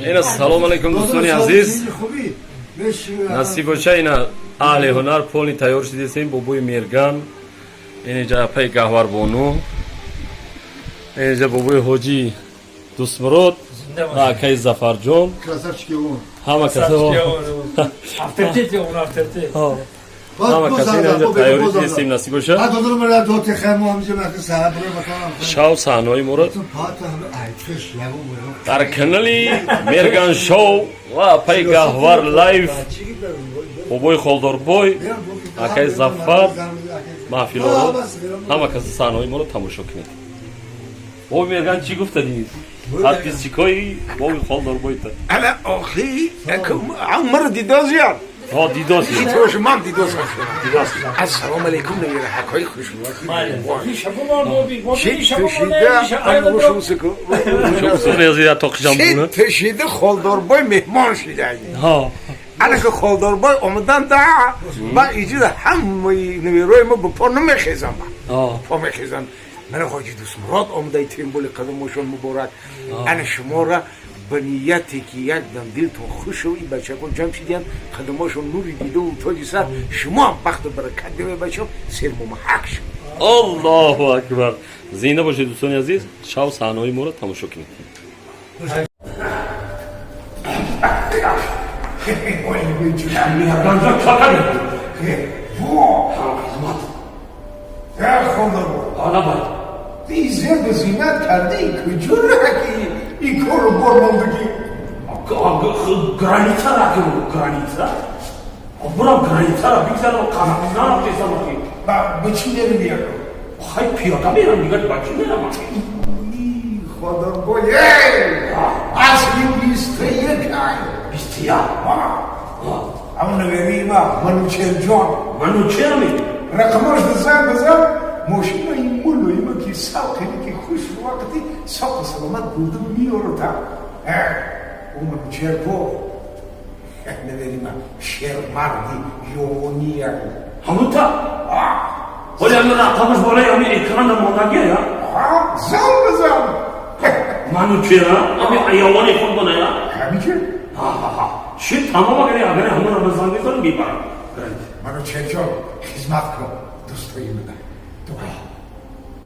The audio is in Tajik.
Ина, салом алейкум, дӯстони азиз, насиб боша. Ина, аҳли ҳунар полный тайёр шудесем. Бобои Мерган инҷа, апаи Гаҳварбону инҷа, бобои ҳоҷи Дӯстмурод ва акаи Зафарҷон, ҳама касо. Авторитет он, авторитет. Ҳама каси инҷа тайёрӣ дидесем, насиб боша. Шав саҳнаҳои моро дар канали Мерган Шоу ва апаи Гаҳвар Лайф, бобои Холдорбой, акаи Зафар, маҳфилоро, ҳама каси саҳнаҳои моро тамошо кунед. Бобои Мерган, чӣ гуфтадӣ подписчикои боби Холдорбойта? Ала охи, мара дидозиям. Ҳо, дидоси. Тош ман дидозам. Ассалому алейкум, навираҳакҳои хушвақти. Шида Холдорбой меҳмон шида. Ана ки Холдорбой омадан да ба иҷода, ҳамаи навирои мо ба по намехезам, ба по мехезам. Мана ҳоҷи Дӯстмурод омадаи, темболи қадамошон муборак. Ана шумора ба нияте ки як дам дилтон хушу ин бачако ҷамъ шидиянд, қадамошон нури дидаву тоҷи сар, шумо ҳам бахту баракат деве, бачаҳо, сермумаҳак шуд. Аллоҳу акбар, зинда бошед, дӯстони азиз. Шав саҳнаҳои моро тамошо кунед. Зебу зинат кардӣ, куҷо раки ин корро бор мондагӣ? Граница раки, граница бурам, границара бигзарам, Қазоқистон рафтесам. Ба чӣ намебиям? Хай, пиёда мерам дигар, ба чӣ мерам? Ходорбой, асли 21 ай. 21. Ам наверима Манучерҷон. Манучерми. Рақамош занг бизан, мошинаи мулоима ки савқине ки хуш вақти соқу саломат бурду миёрта. Ӯ Манучерко наверима шермарди ёвония. Ҳамута ҳоли ами рақамаш болаи ами экрана мондагия. Занг бизан. Манучера ами аёвони худ боная. Ҳамиче. Чи, тамом, агари ҳамонро занг мезанам, мебарам. Манучерҷон, хизмат кун дӯстои мана. Дугай.